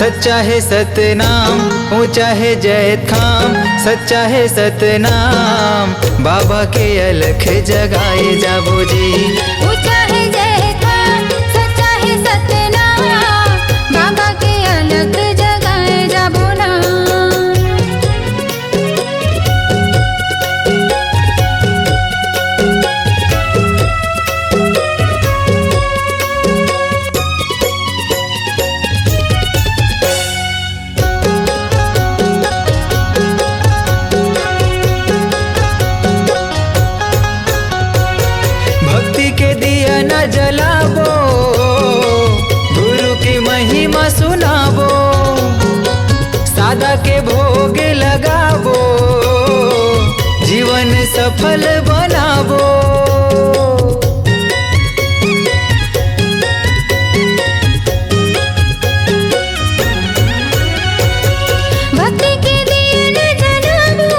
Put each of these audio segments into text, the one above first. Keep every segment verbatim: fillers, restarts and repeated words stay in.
सच्चा हे सतनाम, ऊंचा हे जैतखाम, सच्चा हे सतनाम, बाबा के अलख जगाए जाबो जी। ऊंचा हे जैतखाम, सच्चा हे सतनाम, बाबा के अलख जगाए जाबो ना। भक्ति के दिया न जलाबो, गुरु की महिमा सुनाबो, सादा के भोग लगाबो, जीवन सफल बनाबो। भक्ति के दिया न जलाबो,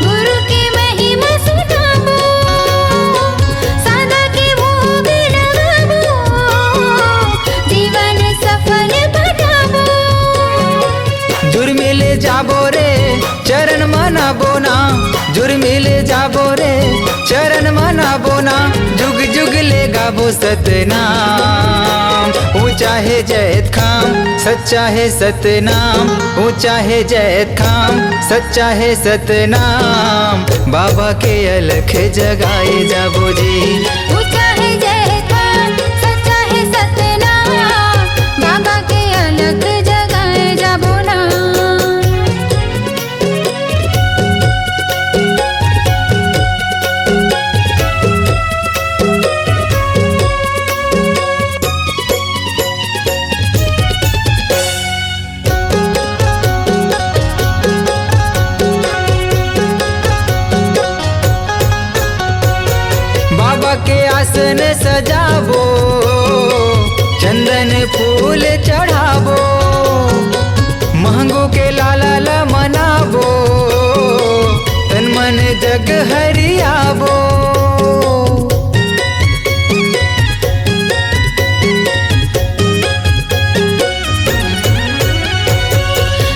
गुरु के महिमा सुनाबो, सादा के भोग लगाबो, जीवन सफल बनाबो। जुर्मी ले जाबो रे, चरण मनाबो ना, जुर्मी ले जाबो रे, चरण मनाबो ना, जुग जुग ले गाबो सतनाम। ऊंचा हे जैतखाम, सच्चा हे सतनाम, ऊंचा हे जैतखाम, सच्चा हे सतनाम, बाबा के अलख जगाए जाबो जी। ऊंचा हे जैतखाम, सच्चा हे सतनाम, बाबा के अलख जगाए जाबो ना। बाबा के आसन सजाबो, चंदन फूल चढ़ाबो, महंगो के लाला ला मनाबो, तन मन जग हरियाबो।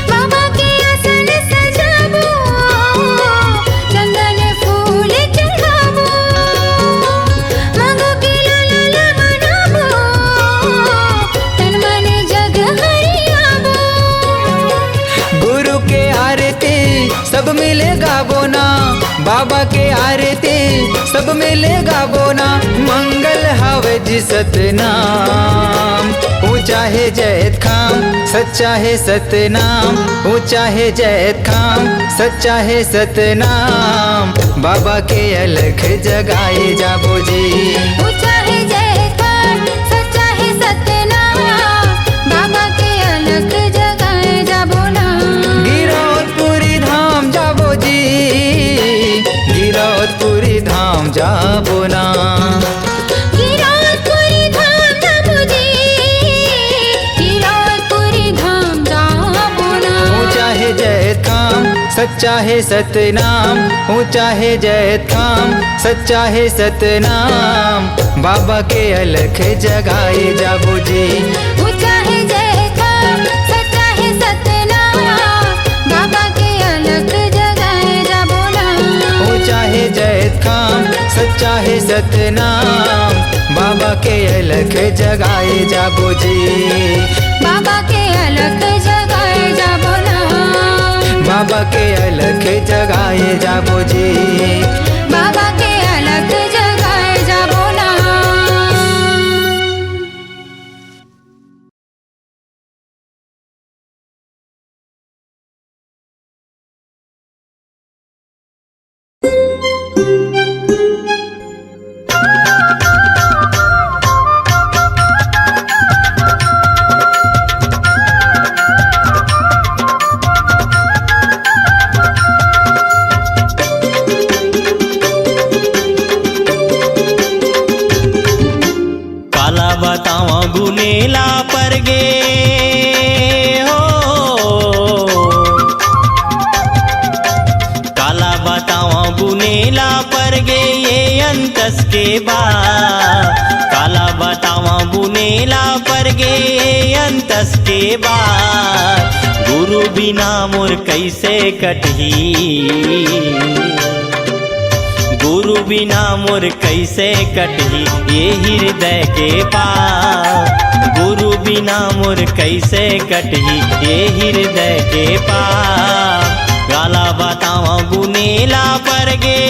बाबा के आसन सजाबो, चंदन फूल चढ़ाबो, मांगो के लाला ला मनाबो, तन मन जग हरियाबो। गुरु के आरती सब मिले गाबो ना, बाबा के आरती सब मिले गाबो ना, मंगल हवे जी सतनाम। ऊंचा हे जैतखाम, सच्चा हे सतनाम, ऊंचा हे जैतखाम, सच्चा हे सतनाम, बाबा के अलख जगाए जाबो जी। ऊंचा हे जैतखाम, सच्चा हे सतनाम, बाबा के अलख जगाए जाबो ना। गिरौदपुरी धाम जाबो जी, गिरौदपुरी धाम जाबो ना। गिरौदपुरी धाम जाबो जी, गिरौदपुरी धाम जाबो ना। ऊंचा हे जैतखाम, सच्चा हे सतनाम, ऊंचा हे जैतखाम, सच्चा हे सतनाम, बाबा के अलख जगाए जाबो जी। ऊंचा हे जैतखाम, सच्चा हे सतनाम, बाबा के अलख जगाए जाबो ना। ऊंचा हे जैतखाम, सच्चा हे सतनाम, बाबा के अलख जगाए जाबो जी। बाबा के अलख जगाए जाबो ना। बाबा के अलख जगाए जाबो जी। बाबा के अलख जगाए जाबो ना। बुनेला परगे ये अंतस के बार, काला बतावं बुनेला परगे ये अंतस के बार। गुरु बिना मोर कइसे कटही, गुरु बिना मोर कइसे कटही ये हृदय के पाप। गुरु बिना मोर कइसे कटही ये हृदय के पाप। काला बतावं बुनेला परगे।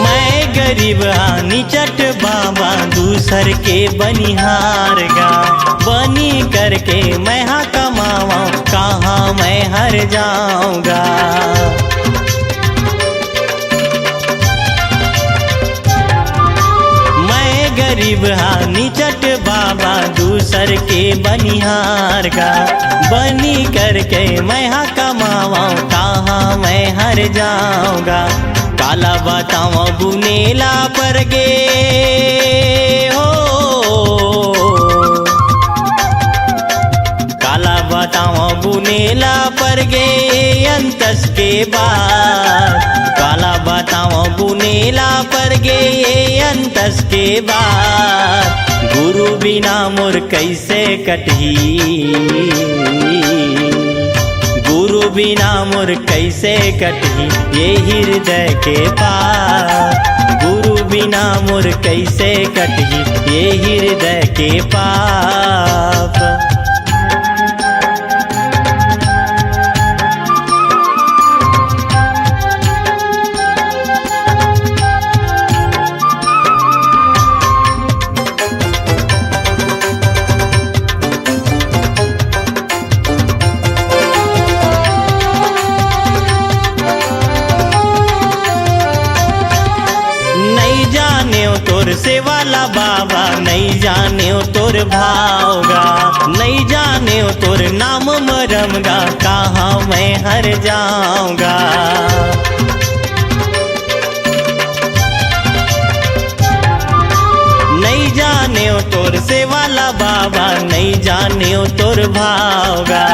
मैं गरीब हा निचट बाबा, दूसर के बनिहार गा। बनी करके मैं हा कमावं, कहाँ मैं हर जावं गा। मैं गरीब हा निचट बाबा, दूसर के बनिहार गा। बनी करके मैं हा कमावं, कहाँ मैं हर जावं गा। काला बतावं बुनेला परगे हो, काला बतावं बुनेला परगे अंतस के बार। काला बतावं बुनेला परगे अंतस के बार। गुरु बिना मोर कइसे कटही, गुरु बिना मोर कइसे कटही ये हृदय के पाप। गुरु बिना मोर कइसे कटही ये हृदय के पाप। नइ जानेव तोर सेवा ला बाबा, नइ जानेव तोर भाव गा, नइ जानेव तोर नाम मरम गा, कहाँ मैं हर जावं गा। नइ जानेव तोर सेवा ला बाबा, नइ जानेव तोर भाव गा,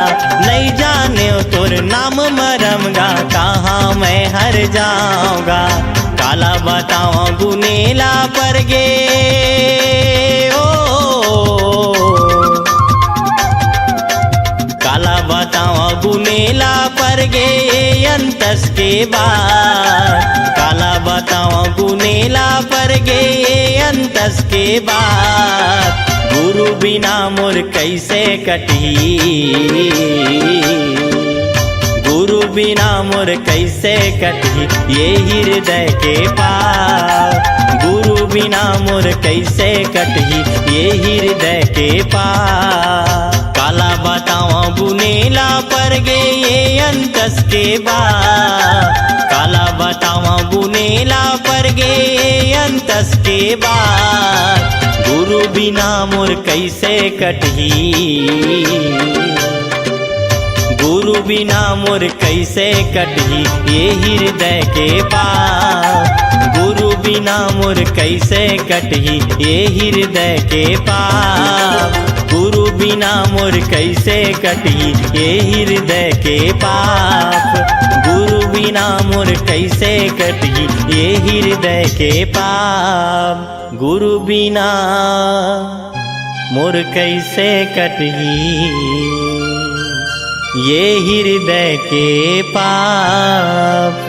नइ जानेव तोर नाम मरम गा, कहाँ मैं हर जावं गा। काला बतावं बुनेला परगे ओ, काला बतावं बुनेला परगे अंतस के बार। काला बतावं बुनेला परगे अंतस के बार। गुरु बिना मोर कइसे कटही, गुरु बिना मोर कइसे कटही ये हृदय के पाप। गुरु बिना मोर कइसे कटही ये हृदय के पाप। काला बतावं बुनेला परगे अंतस के बार, काला बतावं बुनेला परगे अंतस के बार। गुरु बिना मोर कइसे कटही, गुरु बिना मोर कइसे कटही ये हृदय के पाप। गुरु बिना मोर कइसे कटही ये हृदय के पाप। गुरु बिना मोर कइसे कटही ये हृदय के पाप। गुरु बिना मोर कइसे कटही ये हृदय के पाप। गुरु बिना मोर कइसे कटही ये हृदय के पाप।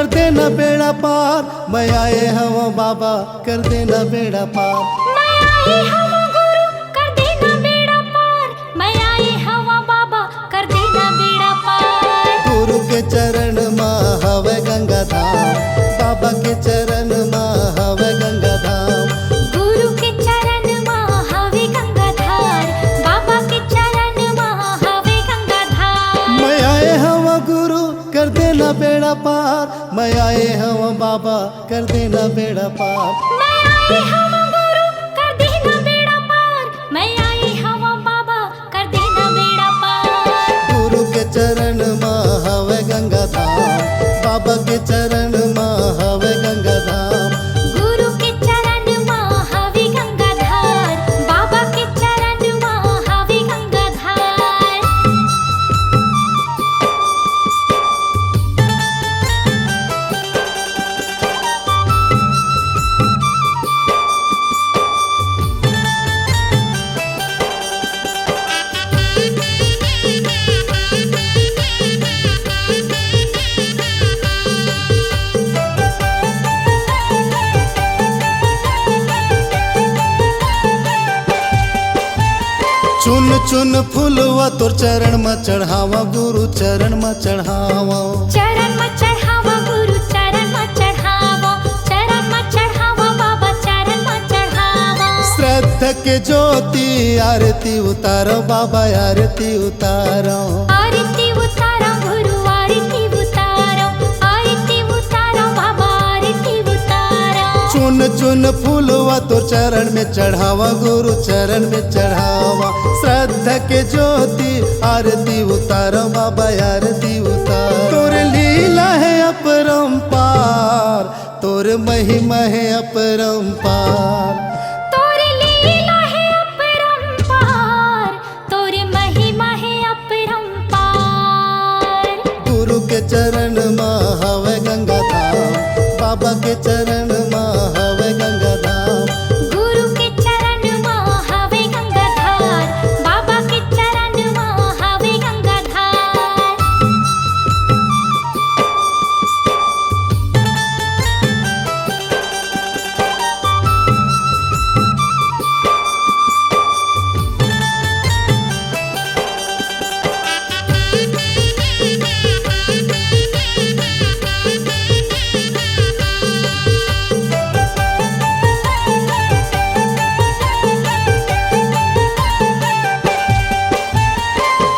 देना बेड़ा पार, मैं आए हवं बाबा, कर देना बेड़ा पार। मैं आए हवं गुरु, कर देना बेड़ा पार। मैं आए हवं बाबा, कर देना बेड़ा पार। गुरु के चरण मा हवे गंगा धाम, बाबा के चरण मा हवे गंगा धाम। गुरु के चरण मा हवे गंगा धाम, बाबा के चरण मा हवे गंगा धाम। मैं आए हवं गुरु, कर देना बेड़ा पार। मैं आए हवं बाबा, कर देना बेड़ा पार। मैं आए हवं गुरु, कर देना बेड़ा पार। मैं आए हवं बाबा, कर देना बेड़ा पार। गुरु के चरण मा हवे गंगा धाम, बाबा के चरण मा हवे गंगा धाम। गुरु के चरण मा हवे गंगा धाम, बाबा के चरण मा हवे गंगा धाम। चुन चुन फूलवा तोर चरण म चढ़ावा, गुरु चरण म चढ़ावा। चरण म चढ़ावा, गुरु चरण म चढ़ावा। चरण म चढ़ावा, बाबा चरण म चढ़ावा। श्रद्धा के ज्योति आरती उतारो, बाबा आरती उतारो। आरती उतारो, गुरु आरती उतारो। आरती उतारो, बाबा आरती उतारो। चुन चुन फूलवा तोर चरण में चढ़ावा, गुरु चरण में चढ़ावा। श्रद्धा के ज्योति आरती उतारो, बाबा आरती उतारो। तोर लीला है अपरंपार, तोर महिमा है अपरंपार। तोर लीला है अपरंपार, तोर महिमा है अपरंपार। गुरु के चरण मा हवे गंगा धाम, बाबा के चरण मा हवे गंगा धाम। गुरु के चरण मा हवे गंगा धाम, बाबा के चरण मा हवे गंगा धाम।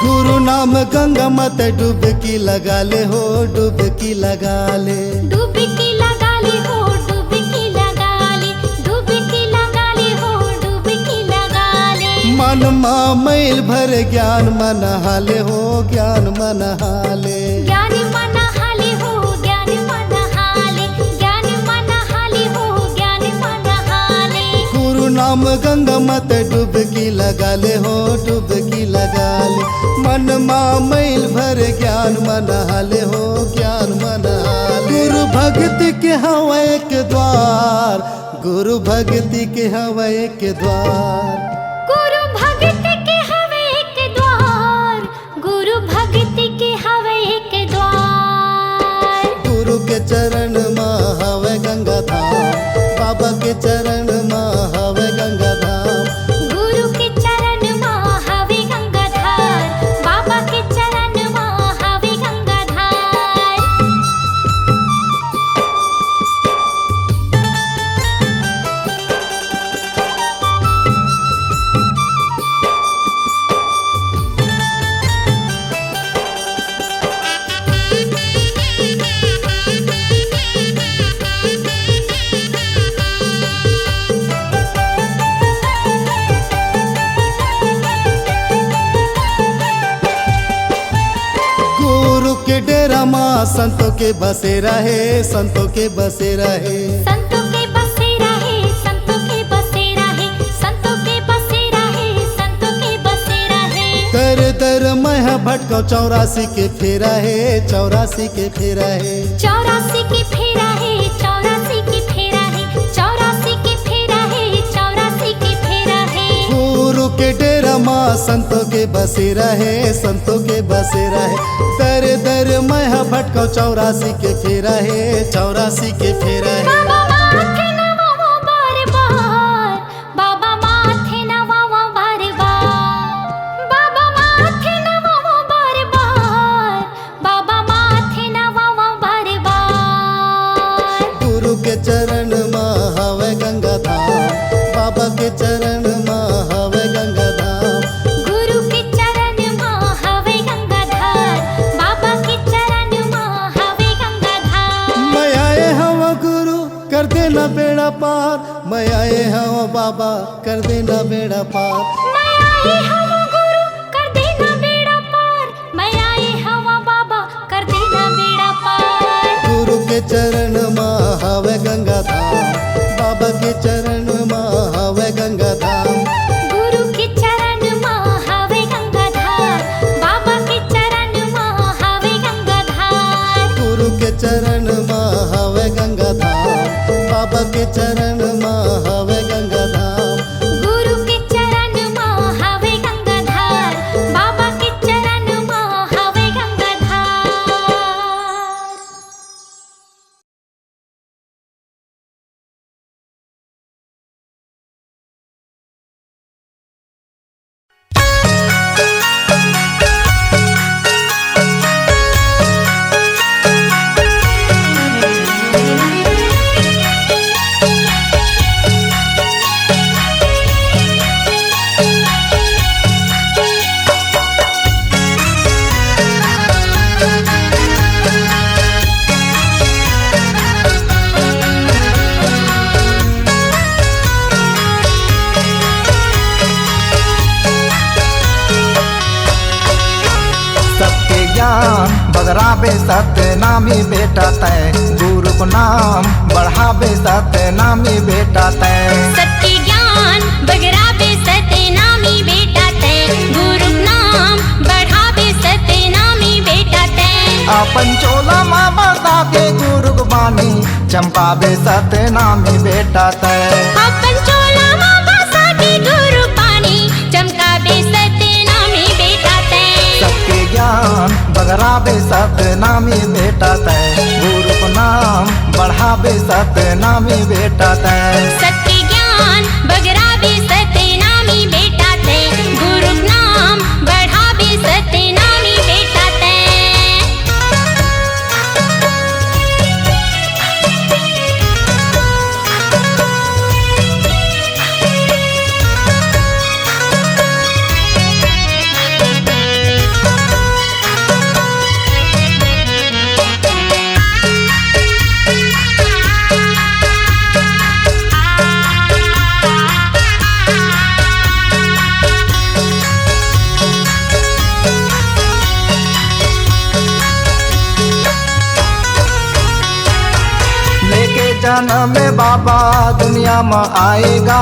गुरु नाम गंगा माता डुबकी लगा ले हो, डुबकी लगा ले। डुबकी लगा ले हो, डुबकी लगा ले। डुबकी लगा ले हो, डुबकी लगा ले। मन मा मैल भर ज्ञान मन हाले हो, ज्ञान मन हाले। ज्ञान मन हाले हो, ज्ञान मन हाले। ज्ञान मन हाले हो, ज्ञान मन हाले। गुरु नाम गंगा माता डुबकी लगा ले हो, डुबकी लगा ले। मन मा मैल भर ज्ञान मन हाले हो, ज्ञान मन हाले। गुरु भक्ति के हवे एक द्वार, गुरु भक्ति के हवे एक द्वार। गुरु भक्ति के हवे एक द्वार, गुरु भक्ति के हवे एक द्वार। गुरु के चरण मा हवे गंगा धाम, बाबा के चरण मा हवे गंगा धाम। गुरु के चरण मा हवे गंगा धाम, बाबा के चरण मा हवे गंगा धाम। गुरु के डेरा मा संतों के बसेरा हे, संतों के बसेरा हे। संतों के बसेरा हे, संतों के बसेरा हे, संतों के बसेरा हे, संतों के बसेरा हे। दर दर मैं ह भटकव, चौरासी के फेरा हे, चौरासी के फेरा हे। चौरासी के फेरा हे, चौरासी के फेरा हे, चौरासी के फेरा हे, चौरासी के फेरा हे। गुरु के डेरा माँ संतों के बसेरा हे, संतों के बसेरा हे। दर दर मैं ह भटकव, चौरासी के फेरा हे, चौरासी के फेरा हे। बाबा माथे नवावो बार बार, बाबा माथे नवावो बार बार, बाबा माथे नवावो बार बार, बाबा माथे नवावो बार बार। गुरु के चरण मा हवय गंगा धाम, बाबा के चरण मा हवय गंगा धाम। गुरु के चरण मा हवय गंगा धाम, बाबा के चरण मा हवय गंगा धाम। मैं आए हवं गुरु, कर देना बेड़ा पार, मैं आए हवं बाबा, कर देना बेड़ा पार। मैं आए हवं गुरु, कर देना बेड़ा पार, मैं आए हवं बाबा, कर देना बेड़ा पार। गुरु के चरण मा हवय गंगा धाम, बाबा के चरण मा हवय गंगा धाम। गुरु के चरण मा हवय गंगा धाम, बाबा के चरण मा हवय गंगा धाम। गुरु के चरण मा हवय गंगा धाम, बाबा के चरण मा हवय गंगा धाम। गुरु के चरण मा हवय गंगा धाम, बाबा के चरण मा हवय गंगा धाम। सबके ज्ञान बगराबे सतनामी बेटा तैं, गुरु को नाम बढ़ाबे सतनामी बेटा तैं। सबके ज्ञान बगराबे सतनामी बेटा तैं, गुरु को नाम बढ़ाबे सतनामी बेटा तैं। अपन चोला मा बसा के गुरु को बानी चमकाबे सतनामी बेटा तैं। अपन चोला मा बसा के गुरु बानी चमकाबे सतनामी बेटा तैं। सबके ज्ञान बगराबे सतनामी बेटा तैं, गुरु को नाम बढ़ाबे सतनामी बेटा तैं। सबके ज्ञान बगराबे सतनामी बेटा तैं, गुरु को नाम बढ़ाबे सतनामी बेटा तैं। लेके जनम बाबा दुनिया म आएगा,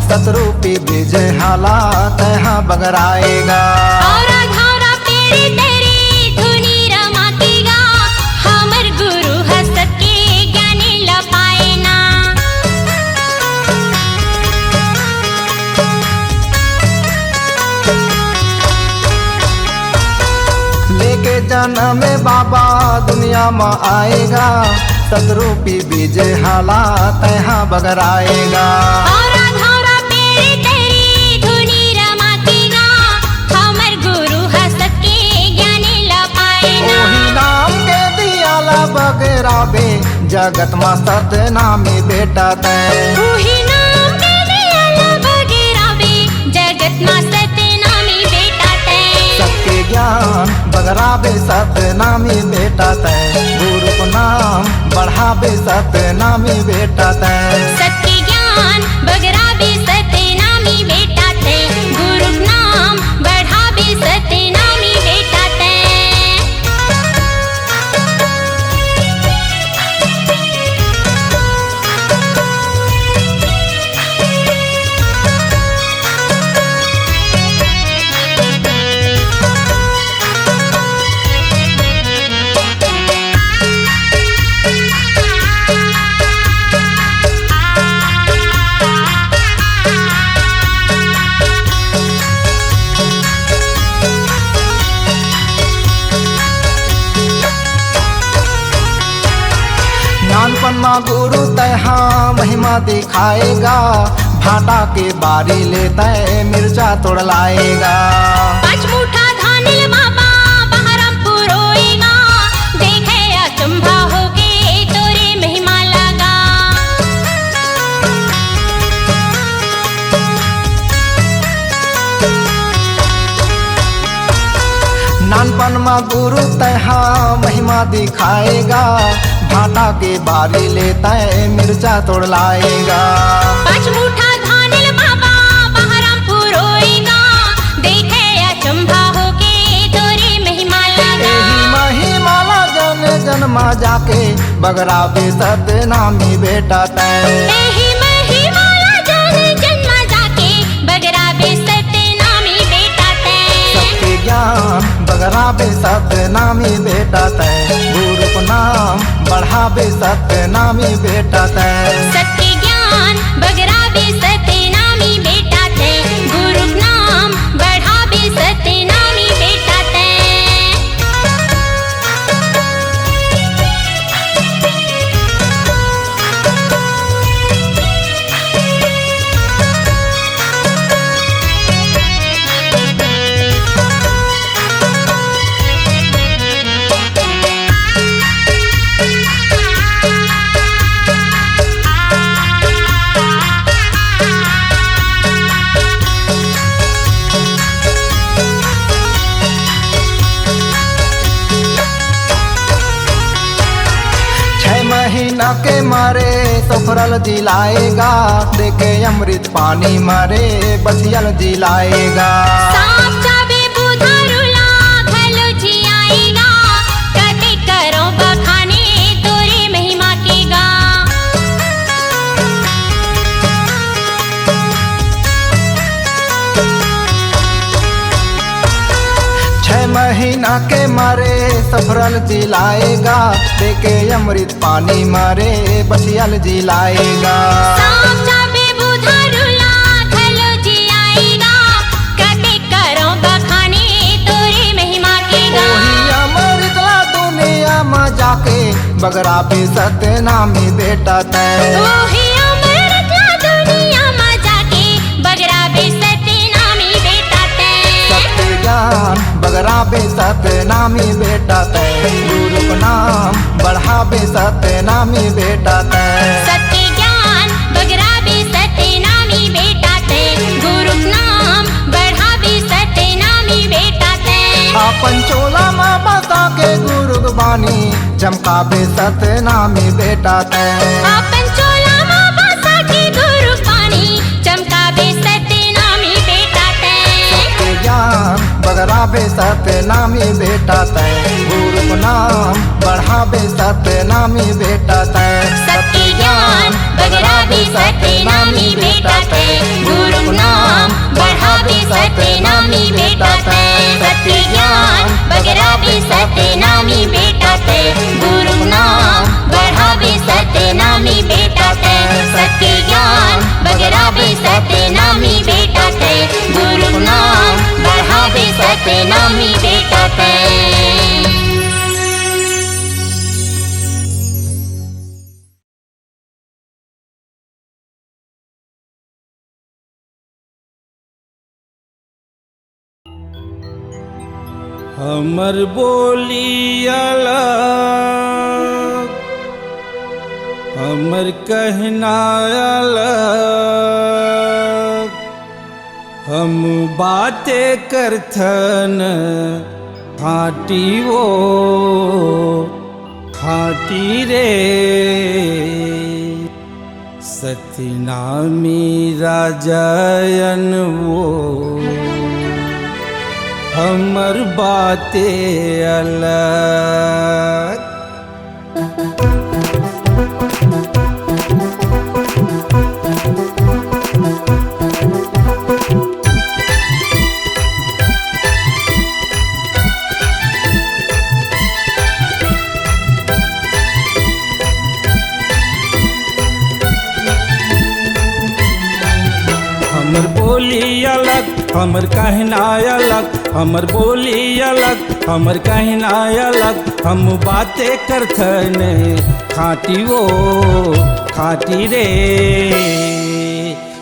सतरूपी बीज हाला तैहा बगराएगा। औरा घौरा पेरी तेरी धुनी रमाकेगा, हमर गुरु ह सबके ज्ञानी ल पाए ना। लेके जनम बाबा दुनिया म आएगा, सतरूपी बीज हाला तैहा बगराएगा। औरा घौरा पेरी तेरी धुनी रमाकेगा, हमर गुरु ह सबके ज्ञानी ल पाए ना। ओही नाम के दिया ला बगराबे, जगत मा सतनामी बेटा तैं। उही नाम के दिया ला बगराबे, जगत मा सतनामी बेटा तैं। सबके ज्ञान बगराबे सतनामी बेटा तैं, गुरु को नाम बढ़ाबे सतनामी बेटा तैं। सबके ज्ञान बगराबे सतनामी बेटा तैं, गुरु को नाम बढ़ाबे सतनामी बेटा तैं। माँ गुरु तैं हा महिमा दिखाएगा, भांटा के बारी ले तैं मिर्चा तोड़ लाएगा। पाँच मुठा धान ले बाबा बहरम पुरोएगा, देखे अचंभा होके तोरे महिमा लगा। नानपन मा गुरु तैं हा महिमा दिखाएगा, भांटा के बारी ले तैं मिर्चा तोड़ लाएगा। पाँच मुठा धान ले बाबा बहरम पुरोएगा, देखे अचंभा होके तोरे महिमा लगा। एही महिमा ला जन जन मा जाके, बगरा बेसत नामी बेटा तैं। एही महिमा ला जन जन मा जाके, बगरा बेसत नामी बेटा तैं। सत्य ज्ञान बगरा बेसत नामी बेटा तैं, गुरु के नाम बढ़ाबे सत नामी बेटा तैं। सत्य ज्ञान बगराबे सत नामी बेटा तैं, गुरु के नाम बढ़ाबे सत नामी बेटा तैं। छह महीना के मारे सोफरल जिलाएगा, देखे अमृत पानी मारे बछियल जिलाएगा। सांप चाबे बुधारू ला घलो जियाएगा, कते करो बखाने तोरे महिमा के गा। छह महीना के मारे सफरल जिलाएगा, देखे अमृत पानी मारे बछियल जिलाएगा। सांप चाबे बुधारू ला घलो जियाएगा, कते करो बखाने तोरे महिमा के गा। ओही अमृत ला दुनिया मा जाके, बगराबे सत नामी बेटा तैं। ओही अमृत ला दुनिया मा जाके, बगराबे सत नामी बेटा तैं। सत्य ज्ञान बगराबे सत नामी बेटा तैं, गुरु के नाम बढ़ाबे सत नामी बेटा तैं। सत्य ज्ञान बगराबे सत नामी बेटा तैं, गुरु के नाम बढ़ाबे सत नामी बेटा तैं। अपन चोला मा बसा के गुरु के बानी, चमकाबे सत नामी बेटा तैं। अपन चोला मा बसा के गुरु के बानी, चमकाबे सत नामी बेटा तैं। सत्य ज्ञान बगराबे सत नामी बेटा तैं, गुरु के नाम बढ़ाबे सत नामी बेटा तैं। सत्य ज्ञान बगराबे सत नामी बेटा तैं, गुरु के नाम बढ़ाबे सत नामी बेटा तैं। सत्य ज्ञान बगराबे सत नामी बेटा तैं, गुरु के नाम बढ़ाबे सत नामी बेटा तैं। सत्य ज्ञान बगराबे सत नामी बेटा तैं, गुरु के नाम बढ़ाबे सत नामी बेटा तैं। हमर बोली अलग, हमर कहना अलग, हम बाते करथन खाँटी वो खाँटी रे। सतनामी राजायन वो हमर बाते अलग। हमर बोली अलग, हमर कहना अलग, हमर बोली अलग, हमर कहना अलग, हम बातें करथन खाँटी वो खाँटी रे।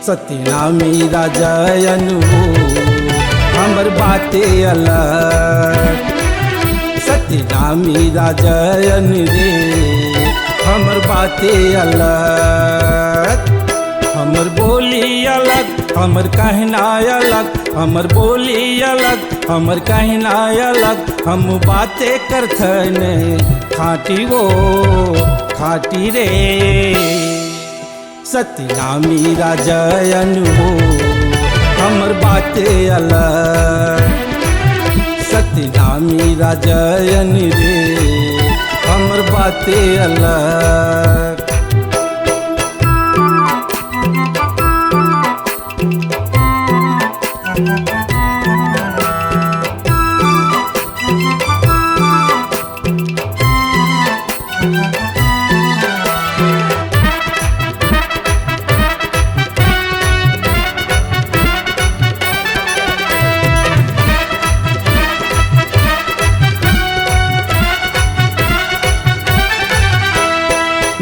सतनामी राजयन वो हमर बातें अलग, सतनामी राजयन रे हमर बातें अलग, हमर बोली अलग, हमर कहना अलग, हमर बोली अलग, हमर कहना अलग, हम बातें करथन खाँटी वो खाँटी रे। सतनामी राजयन वो हमर बातें अलग, सतनामी राजयन रे हमर बातें अलग।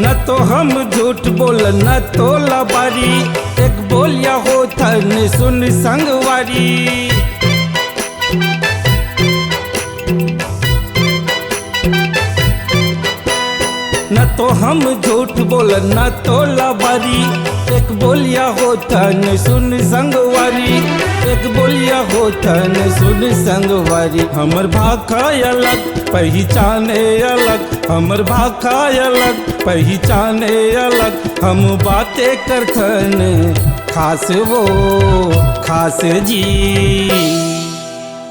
न तो हम झूठ बोल, न तो लबारी, एक बोलिया होथन सुन संगवारी। न तो हम झूठ बोल, न तो लबारी, एक बोलिया होथन सुन संगवारी, एक बोलिया होथन सुन संगवारी। हमर भाखा अलग, पहिचाने अलग, हमर भाखा अलग, पहिचाने अलग, हम बातें करथन खास वो खास जी।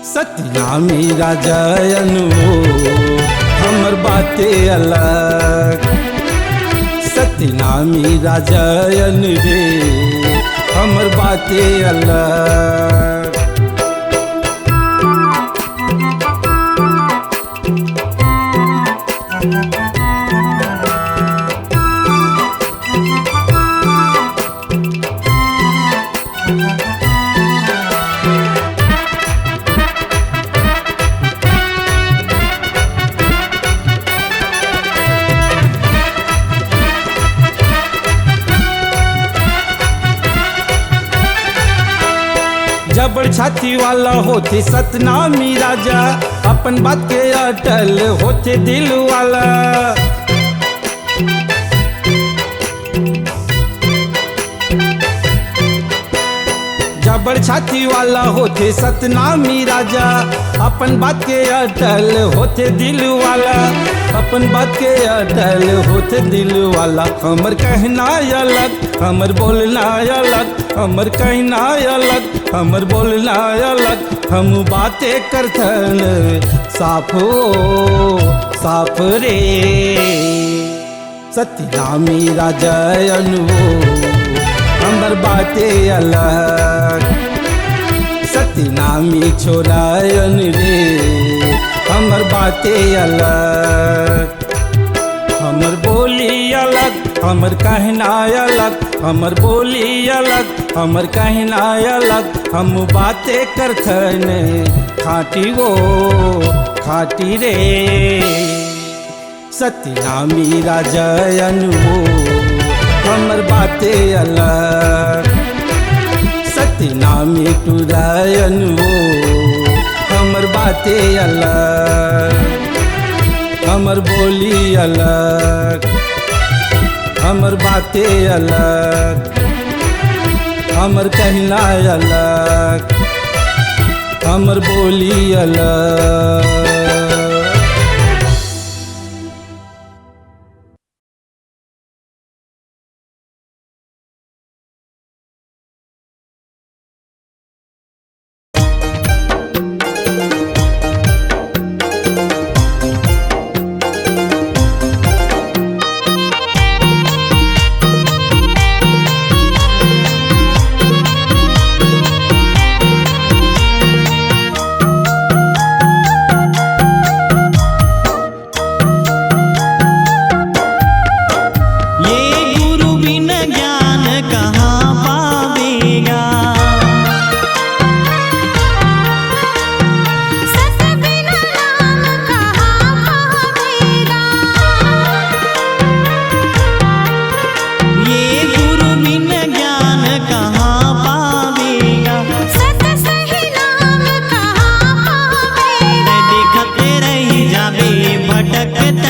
सतनामी राजयन वो हमर बातें अलग, सतनामी राजयन रे हमर बातें अलग। जबड़ छाती वाला होथे सतनामी राजा, अपन बात के अटल होथे दिल वाला। जबड़ छाती वाला होथे सतनामी राजा, अपन बात के अटल होथे दिल वाला, अपन बात के अटल होथे दिल वाला। हमर कहना अलग, हमर बोलना अलग, हमर कहना अलग, हमर बोलना अलग, हम बातें करथन साफ ओ साफ रे। सतनामी राजयन वो हमर बातें अलग, सतनामी छोरायन रे हमर बातें अलग। हमर बोली अलग, हमर कहना अलग, हमर बोली अलग, हमर कहना अलग, हम बातें करथन खाँटी वो खाँटी रे। सतनामी राजयन वो हमर बातें अलग, सतनामी टुरायन वो हमर बातें अलग, हमर बोली अलग, हमर बातें अलग, हमर कहना अलग, हमर बोली अलग। के